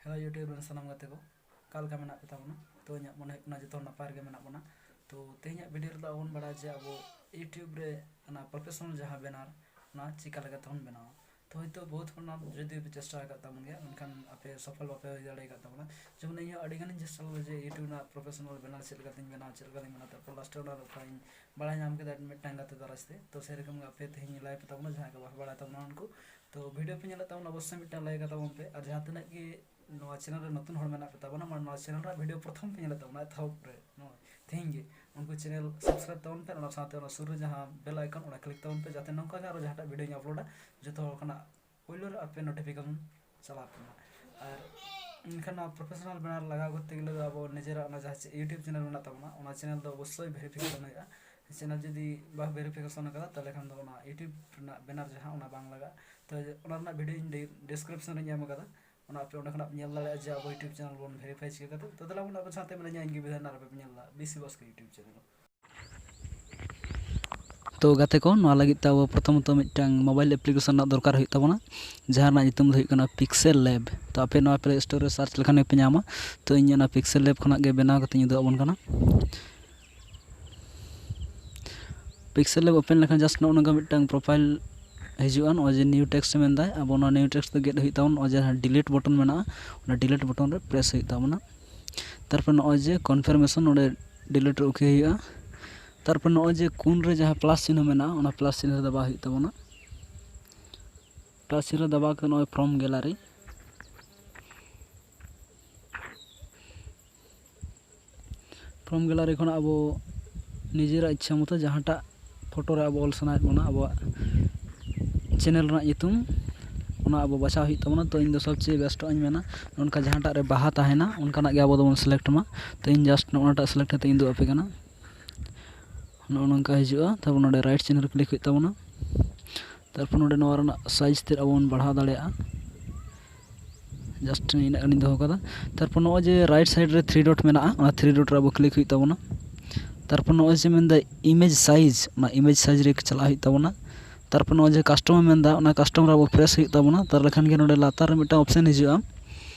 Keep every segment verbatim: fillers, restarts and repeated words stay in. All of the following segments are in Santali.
Hello YouTube ᱨᱮᱱ ᱥᱟᱱᱟᱢ ᱜᱟᱛᱮ ᱠᱚ, ᱚᱠᱟ ᱞᱮᱠᱟ ᱢᱮᱱᱟᱜ ᱯᱮ ᱛᱟᱵᱚᱱᱟ? ᱛᱚ ᱤᱧᱟᱹᱜ ᱢᱚᱱᱮ ᱦᱩᱭᱩᱜ ᱠᱟᱱᱟ ᱡᱚᱛᱚ ᱦᱚᱲ ᱱᱟᱯᱟᱭ ᱨᱮᱜᱮ ᱢᱮᱱᱟᱜ ᱵᱚᱱᱟ᱾ ᱛᱚ ᱛᱮᱦᱮᱧᱟᱜ video ᱨᱮᱫᱚ ᱟᱵᱚ ᱵᱚᱱ ᱵᱟᱲᱟᱭᱟ ᱡᱮ ᱟᱵᱚ YouTube ᱨᱮ ᱚᱱᱟ professional ᱡᱟᱦᱟᱸ banner, ᱚᱱᱟ ᱪᱤᱠᱟ ᱞᱮᱠᱟ ᱛᱮᱵᱚᱱ ᱵᱮᱱᱟᱣᱟ᱾ ᱛᱚ ᱦᱚᱭᱛᱳ ᱵᱚᱦᱩᱛ ᱦᱚᱲ ᱱᱚᱣᱟ ᱡᱩᱫᱤ ᱯᱮ ᱪᱮᱥᱴᱟ ᱟᱠᱟᱫ ᱛᱟᱵᱚᱱ ᱜᱮᱭᱟ, ᱢᱮᱱᱠᱷᱟᱱ ᱟᱯᱮ ᱥᱚᱯᱷᱚᱞ ᱵᱟᱯᱮ ᱦᱩᱭ ᱫᱟᱲᱮ ᱟᱠᱟᱫ ᱛᱟᱵᱚᱱᱟ᱾ ᱡᱮᱢᱚᱱ ᱤᱧ ᱦᱚᱸ ᱟᱹᱰᱤ ᱜᱟᱱᱤᱧ ᱪᱮᱥᱴᱟ ᱞᱮᱫᱟ ᱡᱮ YouTube ᱨᱮᱱᱟᱜ professional banner ᱪᱮᱫ ᱞᱮᱠᱟᱛᱤᱧ ᱵᱮᱱᱟᱣᱟ, ᱪᱮᱫ ᱞᱮᱠᱟᱛᱤᱧ ᱵᱮᱱᱟᱣᱟ, ᱛᱟᱨᱯᱚᱨ last ᱨᱮ ᱚᱱᱟ ᱨᱮ ᱚᱠᱟᱧ ᱵᱟᱲᱟᱭ ᱧᱟᱢ ᱠᱮᱫᱟ ᱢᱤᱫᱴᱟᱝ ᱜᱟᱛᱮ ᱫᱟᱨᱟᱭ ᱛᱮ᱾ ᱛᱚ ᱥᱮᱨᱚᱠᱚᱢ ᱜᱮ ᱟᱯᱮ ᱛᱮᱦᱮᱧ ᱞᱟᱹᱭ ᱯᱮ ᱛᱟᱵᱚᱱᱟ, ᱡᱟᱦᱟᱸᱭ ᱠᱚ ᱵᱟᱯᱮ ᱵᱟᱲᱟᱭ ᱛᱟᱵᱚᱱᱟ ᱩᱱᱠᱩ᱾ ᱛᱚ video ᱯᱮ ᱧᱮᱞᱮᱫ ᱛᱟᱵᱚᱱᱟ, ᱚᱵᱚᱥᱥᱳᱭ ᱢᱤᱫᱴᱟᱝ like ᱠᱟᱛᱟ ᱵᱚᱱ ᱯᱮ, ᱟᱨ ᱡᱟᱦᱟᱸ ᱛᱤᱱᱟᱹᱜ ᱜᱮ ᱱᱚᱣᱟ channel ᱨᱮ ᱱᱚᱛᱩᱱ ᱦᱚᱲ ᱢᱮᱱᱟᱜ ᱯᱮ ᱛᱟᱵᱚᱱᱟ, ᱢᱟᱱᱮ ᱱᱚᱣᱟ channel ᱨᱮᱱᱟᱜ video ᱯᱨᱚᱛᱷᱚᱢ ᱯᱮ ᱧᱮᱞᱮᱫ ᱛᱟᱵᱚᱱᱟ ᱮᱛᱚᱦᱚᱵ ᱨᱮ, ᱱᱚᱜᱼᱚᱭ ᱛᱮᱦᱮᱧ ᱜᱮ, ᱩᱱᱠᱩ channel subscribe ᱛᱟᱵᱚᱱ ᱯᱮ, ᱚᱱᱟ ᱥᱟᱶᱛᱮ ᱚᱱᱟ ᱥᱩᱨ ᱨᱮ ᱡᱟᱦᱟᱸ bell icon, ᱚᱱᱟ click ᱛᱟᱵᱚᱱ ᱯᱮ, ᱡᱟᱛᱮ ᱱᱚᱝᱠᱟ ᱜᱮ ᱟᱨᱚ ᱡᱟᱦᱟᱸᱴᱟᱜ videoᱧ uploadᱟ, ᱡᱚᱛᱚ ᱦᱚᱲ ᱠᱷᱚᱱᱟᱜ ᱯᱳᱭᱞᱳ ᱨᱮ ᱟᱯᱮ notification ᱪᱟᱞᱟᱣ ᱯᱮ ᱢᱟ᱾ ᱟᱨ ᱮᱱᱠᱷᱟᱱ ᱱᱚᱣᱟ professional banner ᱞᱟᱜᱟᱣ ᱠᱚᱨᱛᱮ ᱜᱮᱞᱮ ᱫᱚ ᱟᱵᱚ ᱱᱤᱡᱮᱨᱟᱜ ᱚᱱᱟ ᱡᱟᱦᱟᱸ ᱪᱮ-, YouTube channel ᱢᱮᱱᱟᱜ ᱛᱟᱵᱚᱱᱟ, ᱚᱱᱟ channel ᱫᱚ ᱚᱵᱚᱥᱥᱳᱭ verification ᱦᱩᱭᱩᱜᱼᱟ᱾ Channel ᱡᱩᱫᱤ ᱵᱟᱝ verification ᱟᱠᱟᱫᱟ, ᱛᱟᱦᱚᱞᱮ ᱠᱷᱟᱱ ᱫᱚ ᱚᱱᱟ YouTube ᱨᱮᱱᱟᱜ banner ᱡᱟᱦᱟᱸ, ᱚᱱᱟ ᱵᱟᱝ ᱞᱟᱜᱟᱜᱼᱟ᱾ ᱛᱚ ᱚᱱᱟ ᱨᱮᱱᱟᱜ video ᱤᱧ ᱰᱤ-, description ᱨᱮᱧ ᱮᱢ ᱟᱠᱟᱫᱟ, ᱚᱱᱟ ᱟᱯᱮ ᱚᱸᱰᱮ ᱠᱷᱚᱱᱟᱜ ᱧᱮᱞ ᱫᱟᱲᱮᱭᱟᱜᱼᱟ ᱡᱮ ᱟᱵᱚ YouTube channel ᱵᱚᱱ verify ᱪᱤᱠᱟᱹ ᱠᱟᱛᱮ᱾ ᱛᱚ ᱛᱟᱦᱚᱞᱮ ᱟᱵᱚ ᱥᱟᱶᱛᱮ ᱢᱮᱱᱟᱜᱼᱟ ᱤᱧ ᱜᱮ ᱵᱤᱫᱷᱟᱱ ᱟᱨ ᱟᱯᱮ ᱯᱮ ᱧᱮᱞ ᱮᱫᱟ ᱵᱤᱥᱤ ᱵᱟᱥᱠᱮ YouTube channel᱾ ᱛᱚ ᱜᱟᱛᱮ ᱠᱚ, ᱱᱚᱣᱟ ᱞᱟᱹᱜᱤᱫ ᱛᱮ ᱟᱵᱚ ᱯᱨᱚᱛᱷᱚᱢᱚᱛᱚ ᱢᱤᱫᱴᱟᱝ mobile application ᱨᱮᱱᱟᱜ ᱫᱚᱨᱠᱟᱨ ᱦᱩᱭᱩᱜ ᱛᱟᱵᱚᱱᱟ, ᱡᱟᱦᱟᱸ ᱨᱮᱱᱟᱜ ᱧᱩᱛᱩᱢ ᱫᱚ ᱦᱩᱭᱩᱜ ᱠᱟᱱᱟ Pixel Lab᱾ ᱛᱚ ᱟᱯᱮ ᱱᱚᱣᱟ Play Store ᱨᱮ search ᱞᱮᱠᱷᱟᱱ ᱜᱮᱯᱮ ᱧᱟᱢᱟ᱾ ᱛᱚ ᱤᱧ ᱚᱱᱟ Pixel Lab ᱠᱷᱚᱱᱟᱜ ᱜᱮ ᱵᱮᱱᱟᱣ ᱠᱟᱛᱮᱧ ᱩᱫᱩᱜ ᱟᱵᱚᱱ ᱠᱟᱱᱟ᱾ Pixel Lab open ᱞᱮᱠᱷᱟᱱ just ᱱᱚᱜᱼᱚ ᱱᱚᱝᱠᱟ ᱢᱤᱫᱴᱟᱝ profile ᱦᱤᱡᱩᱜᱼᱟ᱾ ᱱᱚᱜᱼᱚᱭ ᱡᱮ new text ᱢᱮᱱᱫᱟᱭ, ᱟᱵᱚ ᱱᱚᱣᱟ new text ᱫᱚ ᱜᱮᱫ ᱦᱩᱭᱩᱜ ᱛᱟᱵᱚᱱᱟ᱾ ᱱᱚᱜᱼᱚᱭ ᱡᱮ ᱡᱟᱦᱟᱸ delete button ᱢᱮᱱᱟᱜᱼᱟ, ᱚᱱᱟ delete button ᱨᱮ press ᱦᱩᱭᱩᱜ ᱛᱟᱵᱚᱱᱟ᱾ ᱛᱟᱨᱯᱚᱨ ᱱᱚᱜᱼᱚᱭ ᱡᱮ confirmation, ᱱᱚᱰᱮ delete ᱨᱮ okay ᱦᱩᱭᱩᱜᱼᱟ᱾ ᱛᱟᱨᱯᱚᱨ ᱱᱚᱜᱼᱚᱭ ᱡᱮ ᱠᱩᱱ ᱨᱮ ᱡᱟᱦᱟᱸ plus ᱪᱤᱱᱦᱟᱹ ᱢᱮᱱᱟᱜᱼᱟ, ᱚᱱᱟ plus ᱪᱤᱱᱦᱟᱹ ᱨᱮ ᱫᱟᱵᱟᱣ ᱦᱩᱭᱩᱜ ᱛᱟᱵᱚᱱᱟ᱾ Plus ᱪᱤᱱᱦᱟᱹ ᱨᱮ ᱫᱟᱵᱟᱣ ᱠᱟᱛᱮ ᱱᱚᱜᱼᱚᱭ from gallery, from gallery ᱠᱷᱚᱱᱟᱜ ᱟᱵᱚ ᱱᱤᱡᱮᱨᱟᱜ ᱤᱪᱪᱷᱟᱹ ᱢᱚᱛᱚ ᱡᱟᱦᱟᱸᱴᱟᱜ photo ᱨᱮ ᱟᱵᱚ ᱚᱞ ᱥᱟᱱᱟᱭᱮᱫ ᱵᱚᱱᱟ, ᱟᱵᱚᱣᱟᱜ channel ᱨᱮᱱᱟᱜ ᱧᱩᱛᱩᱢ, ᱚᱱᱟ ᱟᱵᱚ ᱵᱟᱪᱷᱟᱣ ᱦᱩᱭᱩᱜ ᱛᱟᱵᱚᱱᱟ᱾ ᱛᱚ ᱤᱧ ᱫᱚ ᱥᱚᱵᱪᱮᱭᱮ best ᱟᱜ ᱤᱧ ᱢᱮᱱᱟ, ᱱᱚᱝᱠᱟ ᱡᱟᱦᱟᱸᱴᱟᱜ ᱨᱮ ᱵᱟᱦᱟ ᱛᱟᱦᱮᱱᱟ, ᱚᱱᱠᱟᱱᱟᱜ ᱜᱮ ᱟᱵᱚ ᱫᱚᱵᱚᱱ select ᱢᱟ᱾ ᱛᱚ ᱤᱧ just ᱱᱚᱜᱼᱚ ᱱᱚᱣᱟᱴᱟᱜ select ᱠᱟᱛᱮ ᱤᱧ ᱩᱫᱩᱜ ᱟᱯᱮ ᱠᱟᱱᱟ᱾ ᱱᱚᱜᱼᱚ ᱱᱚᱝᱠᱟ ᱦᱤᱡᱩᱜᱼᱟ᱾ ᱛᱟᱨᱯᱚᱨ ᱱᱚᱰᱮ right ᱪᱤᱱᱦᱟᱹ ᱨᱮ click ᱦᱩᱭᱩᱜ ᱛᱟᱵᱚᱱᱟ᱾ ᱛᱟᱨᱯᱚᱨ ᱱᱚᱰᱮ ᱱᱚᱣᱟ ᱨᱮᱱᱟᱜ size ᱛᱮᱫ ᱟᱵᱚ ᱵᱚᱱ ᱵᱟᱲᱦᱟᱣ ᱫᱟᱲᱮᱭᱟᱜᱼᱟ᱾ Just ᱤᱱᱟᱹᱜ ᱜᱟᱱᱤᱧ ᱫᱚᱦᱚ ᱠᱟᱫᱟ᱾ ᱛᱟᱨᱯᱚᱨ ᱱᱚᱜᱼᱚᱭ ᱡᱮ right side ᱨᱮ three dot ᱢᱮᱱᱟᱜᱼᱟ, ᱚᱱᱟ three dot ᱨᱮ ᱟᱵᱚ click ᱦᱩᱭᱩᱜ ᱛᱟᱵᱚᱱᱟ᱾ ᱛᱟᱨᱯᱚᱨ ᱱᱚᱜᱼᱚᱭ ᱡᱮ ᱢᱮᱱᱫᱟ image size, ᱚᱱᱟ image size ᱨᱮ ᱪᱟᱞᱟᱜ ᱦᱩᱭᱩᱜ ᱛᱟᱵᱚᱱᱟ᱾ ᱛᱟᱨᱯᱚᱨ ᱱᱚᱜᱼᱚᱭ ᱡᱮ custom ᱮ ᱢᱮᱱᱫᱟ, ᱚᱱᱟ custom ᱨᱮ ᱟᱵᱚ press ᱦᱩᱭᱩᱜ ᱛᱟᱵᱚᱱᱟ᱾ ᱛᱟᱦᱞᱮ ᱠᱷᱟᱱ ᱜᱮ ᱱᱚᱰᱮ ᱞᱟᱛᱟᱨ ᱨᱮ ᱢᱤᱫᱴᱟᱝ option ᱦᱤᱡᱩᱜᱼᱟ,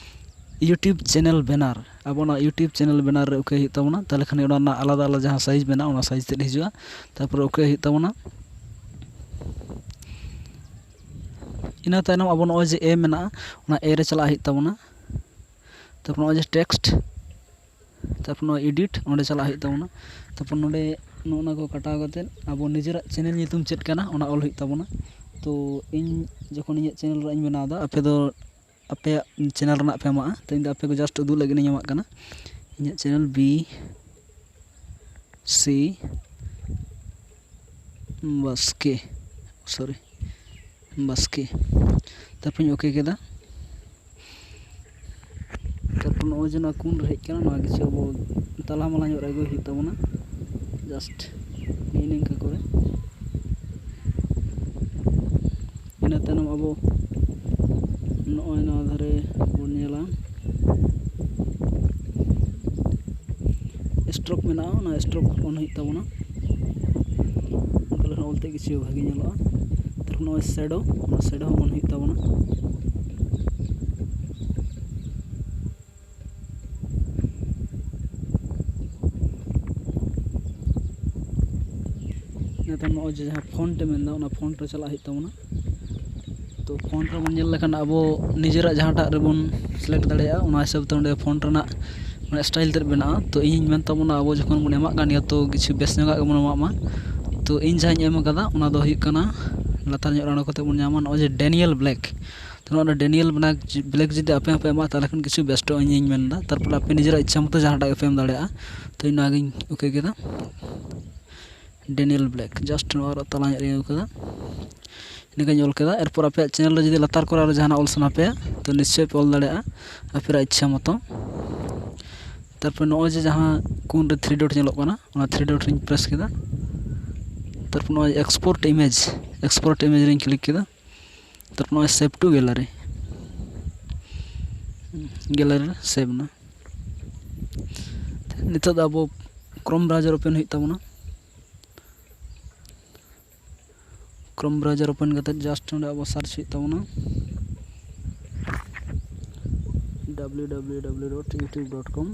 YouTube channel banner, ᱟᱵᱚ ᱚᱱᱟ YouTube channel banner ᱨᱮ ᱳᱠᱮ ᱦᱩᱭᱩᱜ ᱛᱟᱵᱚᱱᱟ᱾ ᱛᱟᱦᱚᱞᱮ ᱠᱷᱟᱱ ᱜᱮ ᱚᱱᱟ ᱨᱮᱱᱟᱜ ᱟᱞᱟᱫᱟ ᱟᱞᱟᱫᱟ ᱡᱟᱦᱟᱸ ᱥᱟᱭᱤᱡᱽ ᱢᱮᱱᱟᱜᱼᱟ, ᱚᱱᱟ ᱥᱟᱭᱤᱡᱽ ᱛᱮᱫ ᱦᱤᱡᱩᱜᱼᱟ᱾ ᱛᱟᱨᱯᱚᱨᱮ ᱳᱠᱮ ᱦᱩᱭᱩᱜ ᱛᱟᱵᱚᱱᱟ᱾ ᱤᱱᱟᱹ ᱛᱟᱭᱱᱚᱢ ᱟᱵᱚ ᱱᱚᱜᱼᱚᱭ ᱡᱮ ᱮ ᱢᱮᱱᱟᱜᱼᱟ, ᱚᱱᱟ ᱮ ᱨᱮ ᱪᱟᱞᱟᱜ ᱦᱩᱭᱩᱜ ᱛᱟᱵᱚᱱᱟ᱾ ᱛᱟᱨᱯᱚᱨ ᱱᱚᱜᱼᱚᱭ ᱡᱮ ᱴᱮᱠᱥᱴ, ᱛᱟᱨᱯᱚᱨ ᱱᱚᱣᱟ ᱮᱰᱤᱴ, ᱚᱸᱰᱮ ᱪᱟᱞᱟᱜ ᱦᱩᱭᱩᱜ ᱛᱟᱵᱚᱱᱟ᱾ ᱛᱟᱨᱯᱚᱨ ᱱᱚᱰᱮ ᱱᱚᱜᱼᱚ ᱱᱟ ᱠᱚ ᱠᱟᱴᱟᱣ ᱠᱟᱛᱮᱫ ᱟᱵᱚ ᱱᱤᱡᱮᱨᱟᱜ ᱪᱮᱱᱮᱞ ᱧᱩᱛᱩᱢ ᱪᱮᱫ ᱠᱟᱱᱟ, ᱚᱱᱟ ᱚᱞ ᱦᱩᱭᱩᱜ ᱛᱟᱵᱚᱱᱟ᱾ ᱛᱚ ᱤᱧ ᱡᱚᱠᱷᱚᱱ ᱤᱧᱟᱹᱜ ᱪᱮᱱᱮᱞ ᱨᱮ ᱤᱧ ᱵᱮᱱᱟᱣ ᱮᱫᱟ, ᱟᱯᱮ ᱫᱚ ᱟᱯᱮᱭᱟᱜ ᱪᱮᱱᱮᱞ ᱨᱮᱱᱟᱜ ᱯᱮ ᱮᱢᱟᱜᱼᱟ᱾ ᱛᱚ ᱤᱧ ᱫᱚ ᱟᱯᱮ ᱠᱚ ᱡᱟᱥᱴ ᱩᱫᱩᱜ ᱞᱟᱹᱜᱤᱫ ᱤᱧ ᱮᱢᱟᱜ ᱠᱟᱱᱟ᱾ ᱤᱧᱟᱹᱜ ᱪᱮᱱᱮᱞ ᱵᱤ ᱥᱤ ᱵᱟᱥᱠᱮ, ᱥᱚᱨᱤ, ᱵᱟᱥᱠᱮ᱾ ᱛᱟᱨᱯᱚᱨᱮᱧ ᱳᱠᱮ ᱠᱮᱫᱟ᱾ ᱛᱟᱨᱯᱚᱨ ᱱᱚᱜᱼᱚᱭ ᱡᱮ ᱱᱚᱣᱟ ᱠᱩᱱ ᱨᱮ ᱦᱮᱡ ᱠᱟᱱᱟ, ᱱᱚᱣᱟ ᱠᱤᱪᱷᱩ ᱟᱵᱚ ᱛᱟᱞᱟ ᱢᱟᱞᱟ ᱧᱚᱜ ᱨᱮ ᱟᱹᱜᱩᱭ ᱦᱩᱭᱩᱜ ᱛᱟᱵᱚᱱᱟ᱾ ᱡᱟᱥᱴ ᱱᱤᱝᱠᱟ ᱠᱚᱨᱮ᱾ ᱤᱱᱟᱹ ᱛᱟᱭᱱᱚᱢ ᱟᱵᱚ ᱱᱚᱜᱼᱚᱭ ᱱᱚᱣᱟ ᱫᱷᱟᱨᱮ ᱵᱚᱱ ᱧᱮᱞᱟ, ᱥᱴᱨᱳᱠ ᱢᱮᱱᱟᱜᱼᱟ, ᱚᱱᱟ ᱥᱴᱨᱳᱠ ᱚᱱ ᱦᱩᱭᱩᱜ ᱛᱟᱵᱚᱱᱟ᱾ ᱚᱱᱠᱟ ᱞᱮᱠᱷᱟᱱ ᱚᱞᱛᱮ ᱠᱤᱪᱷᱩ ᱵᱷᱟᱜᱮ ᱧᱮᱞᱚᱜᱼᱟ᱾ ᱛᱟᱨᱯᱚᱨ ᱱᱚᱜᱼᱚᱭ ᱥᱮᱰᱳ, ᱚᱱᱟ ᱥᱮᱰᱳ ᱦᱚᱸ ᱚᱱ ᱦᱩᱭᱩᱜ ᱛᱟᱵᱚᱱᱟ᱾ ᱱᱮᱛᱟᱨ ᱱᱚᱜᱼᱚᱭ ᱡᱮ ᱡᱟᱦᱟᱸ ᱯᱷᱚᱱᱴ ᱮ ᱢᱮᱱᱫᱟ, ᱚᱱᱟ ᱯᱷᱚᱱᱴ ᱨᱮ ᱪᱟᱞᱟᱜ ᱦᱩᱭᱩᱜ ᱛᱟᱵᱚᱱᱟ᱾ ᱛᱚ ᱯᱷᱚᱱᱴ ᱨᱮᱵᱚᱱ ᱧᱮᱞ ᱞᱮᱠᱷᱟᱱ ᱟᱵᱚ ᱱᱤᱡᱮᱨᱟᱜ ᱡᱟᱦᱟᱸᱴᱟᱜ ᱨᱮᱵᱚᱱ ᱥᱤᱞᱮᱠᱴ ᱫᱟᱲᱮᱭᱟᱜᱼᱟ, ᱚᱱᱟ ᱦᱤᱥᱟᱹᱵ ᱛᱮ ᱚᱸᱰᱮ ᱯᱷᱚᱱᱴ ᱨᱮᱱᱟᱜ ᱢᱟᱱᱮ ᱥᱴᱟᱭᱤᱞ ᱛᱮᱫ ᱵᱮᱱᱟᱜᱼᱟ᱾ ᱛᱚ ᱤᱧᱤᱧ ᱢᱮᱱ ᱛᱟᱵᱚᱱᱟ, ᱟᱵᱚ ᱡᱚᱠᱷᱚᱱ ᱵᱚᱱ ᱮᱢᱟᱜ ᱠᱟᱱ ᱜᱮᱭᱟ, ᱛᱚ ᱠᱤᱪᱷᱩ ᱵᱮᱥ ᱧᱚᱜᱟᱜ ᱜᱮᱵᱚᱱ ᱮᱢᱟᱜ ᱢᱟ᱾ ᱛᱚ ᱤᱧ ᱡᱟᱦᱟᱸᱧ ᱮᱢ ᱟᱠᱟᱫᱟ, ᱚᱱᱟ ᱫᱚ ᱦᱩᱭᱩᱜ ᱠᱟᱱᱟ ᱞᱟᱛᱟᱨ ᱧᱚᱜ ᱨᱮ ᱟᱬᱜᱚ ᱠᱟᱛᱮ ᱵᱚᱱ ᱧᱟᱢᱟ ᱱᱚᱜᱼᱚᱭ ᱡᱮ ᱰᱮᱱᱤᱭᱮᱞ ᱵᱞᱮᱠ᱾ ᱛᱚ ᱱᱚᱣᱟ ᱰᱮᱱᱤᱭᱮᱞ ᱵᱞᱮᱠ ᱡᱩᱫᱤ ᱟᱯᱮ ᱦᱚᱸᱯᱮ ᱮᱢᱟ, ᱛᱟᱦᱚᱞᱮ ᱠᱷᱟᱱ ᱠᱤᱪᱷᱩ ᱵᱮᱥᱴᱚᱜᱼᱟ ᱤᱧᱤᱧ ᱢᱮᱱᱫᱟ᱾ ᱛᱟᱨᱯᱚᱨᱮ ᱟᱯᱮ ᱱᱤᱡᱮᱨᱟᱜ ᱤᱪᱪᱷᱟ ᱢᱚᱛᱚ ᱡᱟᱦᱟᱸᱴᱟᱜ ᱜᱮᱯᱮ ᱮᱢ ᱫᱟᱲᱮᱭᱟᱜᱼᱟ᱾ ᱛᱚ ᱤᱧ ᱱᱚᱣᱟᱜᱤᱧ ᱳᱠᱮ ᱠᱮᱫᱟ, ᱰᱮᱱᱤᱭᱮᱞ ᱵᱞᱮᱠ᱾ ᱡᱟᱥᱴ ᱱᱚᱣᱟ ᱨᱮ ᱛᱟᱞᱟ ᱧᱚᱜ ᱨᱤᱧ ᱟᱹᱜᱩ ᱠᱮᱫᱟ, ᱤᱱᱟᱹ ᱠᱚᱧ ᱚᱞ ᱠᱮᱫᱟ᱾ ᱮᱨᱯᱚᱨ ᱟᱯᱮᱭᱟᱜ ᱪᱮᱱᱮᱞ ᱨᱮ ᱡᱩᱫᱤ ᱞᱟᱛᱟᱨ ᱠᱚᱨᱮ ᱟᱨᱚ ᱡᱟᱦᱟᱱᱟᱜ ᱚᱞ ᱥᱟᱱᱟ ᱯᱮᱭᱟ, ᱛᱚ ᱱᱤᱥᱪᱚᱭ ᱯᱮ ᱚᱞ ᱫᱟᱲᱮᱭᱟᱜᱼᱟ ᱟᱯᱮᱭᱟᱜ ᱤᱪᱪᱷᱟ ᱢᱚᱛᱚ᱾ ᱛᱟᱨᱯᱚᱨᱮ ᱱᱚᱜᱼᱚᱭ ᱡᱮ ᱡᱟᱦᱟᱸ ᱠᱩᱱ ᱨᱮ ᱛᱷᱨᱤ ᱰᱚᱴ ᱧᱮᱞᱚᱜ ᱠᱟᱱᱟ, ᱚᱱᱟ ᱛᱷᱨᱤ ᱰᱚᱴ ᱨᱤᱧ ᱯᱨᱮᱥ ᱠᱮᱫᱟ᱾ ᱛᱟᱨᱯᱚᱨ ᱱᱚᱜᱼᱚᱭ ᱮᱠᱥᱯᱳᱨᱴ ᱤᱢᱮᱡᱽ, ᱮᱠᱥᱯᱳᱨᱴ ᱤᱢᱮᱡᱽ ᱨᱤᱧ ᱠᱞᱤᱠ ᱠᱮᱫᱟ᱾ ᱛᱟᱨᱯᱚᱨ ᱱᱚᱜᱼᱚᱭ ᱥᱮᱵᱷ ᱴᱩ ᱜᱮᱞᱟᱨᱤ, ᱜᱮᱞᱟᱨᱤ ᱨᱮ ᱥᱮᱵᱷ ᱮᱱᱟ᱾ ᱱᱤᱛᱚᱜ ᱫᱚ ᱟᱵᱚ ᱠᱨᱳᱢ ᱵᱨᱟᱣᱡᱟᱨ ᱳᱯᱮᱱ ᱦᱩᱭᱩᱜ ᱛᱟᱵᱚᱱᱟ᱾ ᱠᱨᱳᱢ ᱵᱨᱟᱣᱡᱟᱨ ᱳᱯᱮᱱ ᱠᱟᱛᱮᱫ ᱡᱟᱥᱴ ᱱᱚᱰᱮ ᱟᱵᱚ ᱥᱟᱨᱪ ᱦᱩᱭᱩᱜ ᱛᱟᱵᱚᱱᱟ, W W W dot youtube dot com.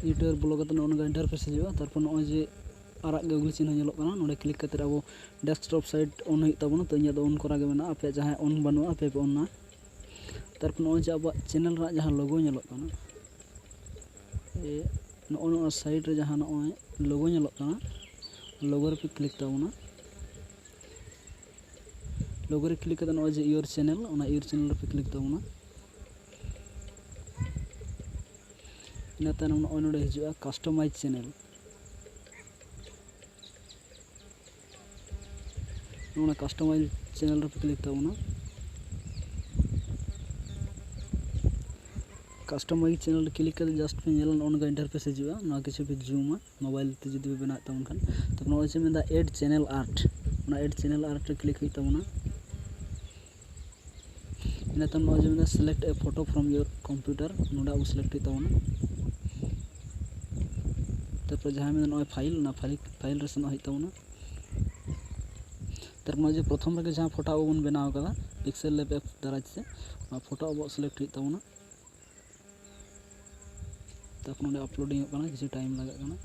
YouTube ᱵᱚᱞᱚ ᱠᱟᱛᱮ ᱱᱚᱜᱼᱚ ᱱᱚᱝᱠᱟ interface ᱦᱤᱡᱩᱜᱼᱟ᱾ ᱛᱟᱨᱯᱚᱨ ᱱᱚᱜᱼᱚᱭ ᱡᱮ ᱟᱨᱟᱜ ᱜᱮ ᱩᱜᱽᱞᱤ ᱪᱤᱱᱦᱟᱹ ᱧᱮᱞᱚᱜ ᱠᱟᱱᱟ, ᱱᱚᱸᱰᱮ click ᱠᱟᱛᱮ ᱟᱵᱚ desktop site on ᱦᱩᱭᱩᱜ ᱛᱟᱵᱚᱱᱟ᱾ ᱛᱚ ᱤᱧᱟᱹᱜ ᱫᱚ on ᱠᱚᱨᱟ ᱜᱮ ᱢᱮᱱᱟᱜᱼᱟ, ᱟᱯᱮᱭᱟᱜ ᱡᱟᱦᱟᱸᱭ on ᱵᱟᱹᱱᱩᱜᱼᱟ ᱟᱯᱮ ᱯᱮ ᱚᱱᱟ᱾ ᱛᱟᱨᱯᱚᱨ ᱱᱚᱜᱼᱚᱭ ᱡᱮ ᱟᱵᱚᱣᱟᱜ channel ᱨᱮᱱᱟᱜ ᱡᱟᱦᱟᱸ logo ᱧᱮᱞᱚᱜ ᱠᱟᱱᱟ, ᱮ, ᱱᱚᱜᱼᱚ ᱱᱚᱣᱟ side ᱨᱮ ᱡᱟᱦᱟᱸ ᱱᱚᱜᱼᱚᱭ logo ᱧᱮᱞᱚᱜ ᱠᱟᱱᱟ, logo ᱨᱮᱯᱮ click ᱛᱟᱵᱚᱱᱟ᱾ Logo ᱨᱮ click ᱠᱟᱛᱮ ᱱᱚᱜᱼᱚᱭ ᱡᱮ your channel, ᱚᱱᱟ your channel ᱨᱮᱯᱮ click ᱛᱟᱵᱚᱱᱟ᱾ ᱤᱱᱟᱹ ᱛᱟᱭᱱᱚᱢ ᱱᱚᱜᱼᱚᱭ ᱱᱚᱰᱮ ᱦᱤᱡᱩᱜᱼᱟ customize channel᱾ ᱱᱚᱜᱼᱚ ᱱᱟ customize channel ᱨᱮᱯᱮ click ᱛᱟᱵᱚᱱᱟ᱾ Customize channel ᱨᱮ click ᱠᱟᱛᱮ just ᱯᱮ ᱧᱮᱞᱟ, ᱱᱚᱜᱼᱚ ᱱᱚᱝᱠᱟ interface ᱦᱤᱡᱩᱜᱼᱟ᱾ ᱱᱚᱣᱟ ᱠᱤᱪᱷᱩ ᱯᱮ ᱡᱩᱢᱟ, mobile ᱛᱮ ᱡᱩᱫᱤ ᱯᱮ ᱵᱮᱱᱟᱣᱮᱫ ᱛᱟᱵᱚᱱ ᱠᱷᱟᱱ᱾ ᱛᱟᱨᱯᱚᱨ ᱱᱚᱜᱼᱚᱭ ᱡᱮ ᱢᱮᱱᱫᱟ add channel art, ᱚᱱᱟ add channel art ᱨᱮ click ᱦᱩᱭᱩᱜ ᱛᱟᱵᱚᱱᱟ᱾ ᱤᱱᱟᱹ ᱛᱟᱭᱚᱢ ᱱᱚᱜᱼᱚᱭ ᱡᱮ ᱢᱮᱱᱫᱟ select a photo from your computer, ᱱᱚᱰᱮ ᱟᱵᱚ select ᱦᱩᱭᱩᱜ ᱛᱟᱵᱚᱱᱟ᱾ ᱛᱟᱨᱯᱚᱨ ᱡᱟᱦᱟᱸ ᱢᱮᱱᱫᱟ ᱱᱚᱜᱼᱚᱭ file, ᱚᱱᱟ file, file ᱨᱮ ᱥᱮᱱᱚᱜ ᱦᱩᱭᱩᱜ ᱛᱟᱵᱚᱱᱟ᱾ ᱛᱟᱨᱯᱚᱨ ᱱᱚᱜᱼᱚᱭ ᱡᱮ ᱯᱨᱚᱛᱷᱚᱢ ᱨᱮᱜᱮ ᱡᱟᱦᱟᱸ ᱯᱷᱳᱴᱳ ᱟᱵᱚ ᱵᱚᱱ ᱵᱮᱱᱟᱣ ᱠᱟᱫᱟ Pixel Lab app ᱫᱟᱨᱟᱭ ᱛᱮ, ᱚᱱᱟ ᱯᱷᱳᱴᱳ ᱟᱵᱚ select ᱦᱩᱭᱩᱜ ᱛᱟᱵᱚᱱᱟ᱾ ᱛᱟᱨᱯᱚᱨ ᱱᱚᱰᱮ uploading ᱚᱜ ᱠᱟᱱᱟ, ᱠᱤᱪᱷᱩ time ᱞᱟᱜᱟᱜ ᱠᱟᱱᱟ᱾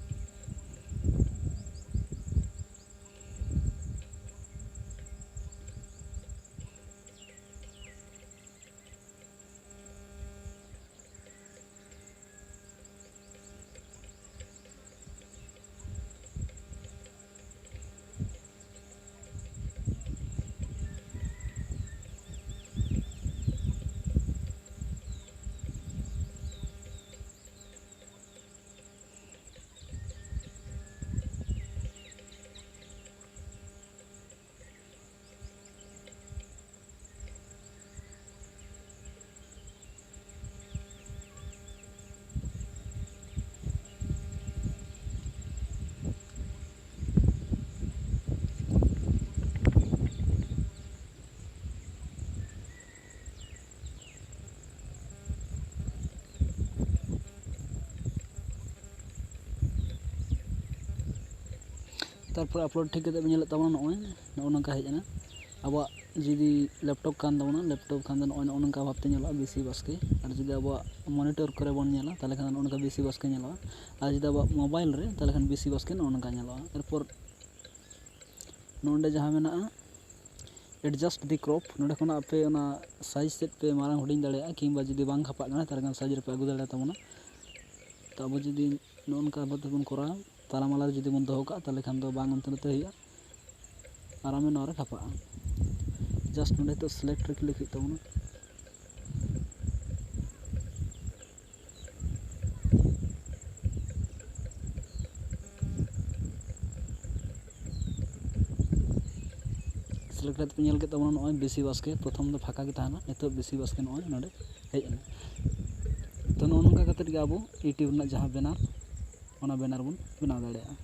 ᱛᱟᱨᱯᱚᱨᱮ ᱟᱯᱞᱳᱰ ᱴᱷᱤᱠ ᱠᱟᱛᱮ ᱵᱚᱱ ᱧᱮᱞᱮᱫ ᱛᱟᱵᱚᱱᱟ, ᱱᱚᱜᱼᱚᱭ ᱱᱚᱜᱼᱚ ᱱᱚᱝᱠᱟ ᱦᱮᱡ ᱮᱱᱟ᱾ ᱟᱵᱚᱣᱟᱜ ᱡᱩᱫᱤ ᱞᱮᱯᱴᱚᱯ ᱠᱟᱱ ᱛᱟᱵᱚᱱᱟ, ᱞᱮᱯᱴᱚᱯ ᱠᱷᱟᱱ ᱫᱚ ᱱᱚᱜᱼᱚᱭ ᱱᱚᱜᱼᱚ ᱱᱚᱝᱠᱟ ᱵᱷᱟᱵᱛᱮ ᱧᱮᱞᱚᱜᱼᱟ ᱵᱤᱥᱤ ᱵᱟᱥᱠᱮ᱾ ᱟᱨ ᱡᱩᱫᱤ ᱟᱵᱚᱣᱟᱜ ᱢᱚᱱᱤᱴᱚᱨ ᱠᱚᱨᱮ ᱵᱚᱱ ᱧᱮᱞᱟ, ᱛᱟᱦᱚᱞᱮ ᱠᱷᱟᱱ ᱱᱚᱜᱼᱚ ᱱᱚᱝᱠᱟ ᱵᱤᱥᱤ ᱵᱟᱥᱠᱮ ᱧᱮᱞᱚᱜᱼᱟ᱾ ᱟᱨ ᱡᱩᱫᱤ ᱟᱵᱚᱣᱟᱜ ᱢᱳᱵᱟᱭᱤᱞ ᱨᱮ, ᱛᱟᱦᱚᱞᱮ ᱠᱷᱟᱱ ᱵᱤᱥᱤ ᱵᱟᱥᱠᱮ ᱱᱚᱜᱼᱚ ᱱᱚᱝᱠᱟ ᱧᱮᱞᱚᱜᱼᱟ᱾ ᱮᱨᱯᱚᱨ ᱱᱚᱰᱮ ᱡᱟᱦᱟᱸ ᱢᱮᱱᱟᱜᱼᱟ adjust the crop, ᱱᱚᱰᱮ ᱠᱷᱚᱱᱟᱜ ᱟᱯᱮ ᱚᱱᱟ ᱥᱟᱭᱤᱡᱽ ᱥᱮᱫ ᱯᱮ ᱢᱟᱨᱟᱝ ᱦᱩᱰᱤᱧ ᱫᱟᱲᱮᱭᱟᱜᱼᱟ, ᱠᱤᱝᱵᱟ ᱡᱩᱫᱤ ᱵᱟᱝ ᱠᱷᱟᱯᱟᱜ ᱠᱟᱱᱟ, ᱛᱟᱦᱚᱞᱮ ᱠᱷᱟᱱ ᱥᱟᱭᱤᱡᱽ ᱨᱮᱯᱮ ᱟᱹᱜᱩ ᱫᱟᱲᱮᱭᱟᱛᱟᱵᱚᱱᱟ᱾ ᱛᱚ ᱟᱵᱚ ᱡᱩᱫᱤ ᱱᱚᱜᱼᱚ ᱱᱚᱝᱠᱟ ᱵᱷᱟᱵᱮ ᱛᱮᱵᱚᱱ ᱠᱚᱨᱟᱣᱟ, ᱛᱟᱞᱟᱢᱟᱞᱟ ᱨᱮ ᱡᱩᱫᱤ ᱵᱚᱱ ᱫᱚᱦᱚ ᱠᱟᱜᱼᱟ, ᱛᱟᱦᱚᱞᱮ ᱠᱷᱟᱱ ᱫᱚ ᱵᱟᱝ ᱦᱟᱱᱛᱮ ᱱᱟᱛᱮ ᱦᱩᱭᱩᱜᱼᱟ, ᱟᱨᱟᱢᱮ ᱱᱚᱣᱟ ᱨᱮ ᱠᱷᱟᱯᱟᱜᱼᱟ᱾ ᱡᱟᱥᱴ ᱱᱚᱰᱮ ᱱᱤᱛᱚᱜ ᱥᱤᱞᱮᱠᱴ ᱨᱮ ᱠᱞᱤᱠ ᱦᱩᱭᱩᱜ ᱛᱟᱵᱚᱱᱟ᱾ ᱥᱤᱞᱮᱠᱴ ᱠᱟᱛᱮ ᱯᱮ ᱧᱮᱞ ᱠᱮᱫ ᱛᱟᱵᱚᱱᱟ, ᱱᱚᱜᱼᱚᱭ ᱵᱤᱥᱤ ᱵᱟᱥᱠᱮ ᱯᱨᱚᱛᱷᱚᱢ ᱫᱚ ᱯᱷᱟᱸᱠᱟ ᱜᱮ ᱛᱟᱦᱮᱱᱟ, ᱱᱤᱛᱚᱜ ᱵᱤᱥᱤ ᱵᱟᱥᱠᱮ ᱱᱚᱜᱼᱚᱭ ᱱᱚᱰᱮ ᱦᱮᱡ ᱮᱱᱟ᱾ ᱛᱚ ᱱᱚᱜᱼᱚ ᱱᱚᱝᱠᱟ ᱠᱟᱛᱮ ᱜᱮ ᱟᱵᱚ YouTube ᱨᱮᱱᱟᱜ ᱡᱟᱦᱟᱸ ᱵᱮᱱᱟᱨ, ᱚᱱᱟ ᱵᱮᱱᱟᱨ ᱵᱚᱱ ᱵᱮᱱᱟᱣ ᱫᱟᱲᱮᱭᱟᱜᱼᱟ᱾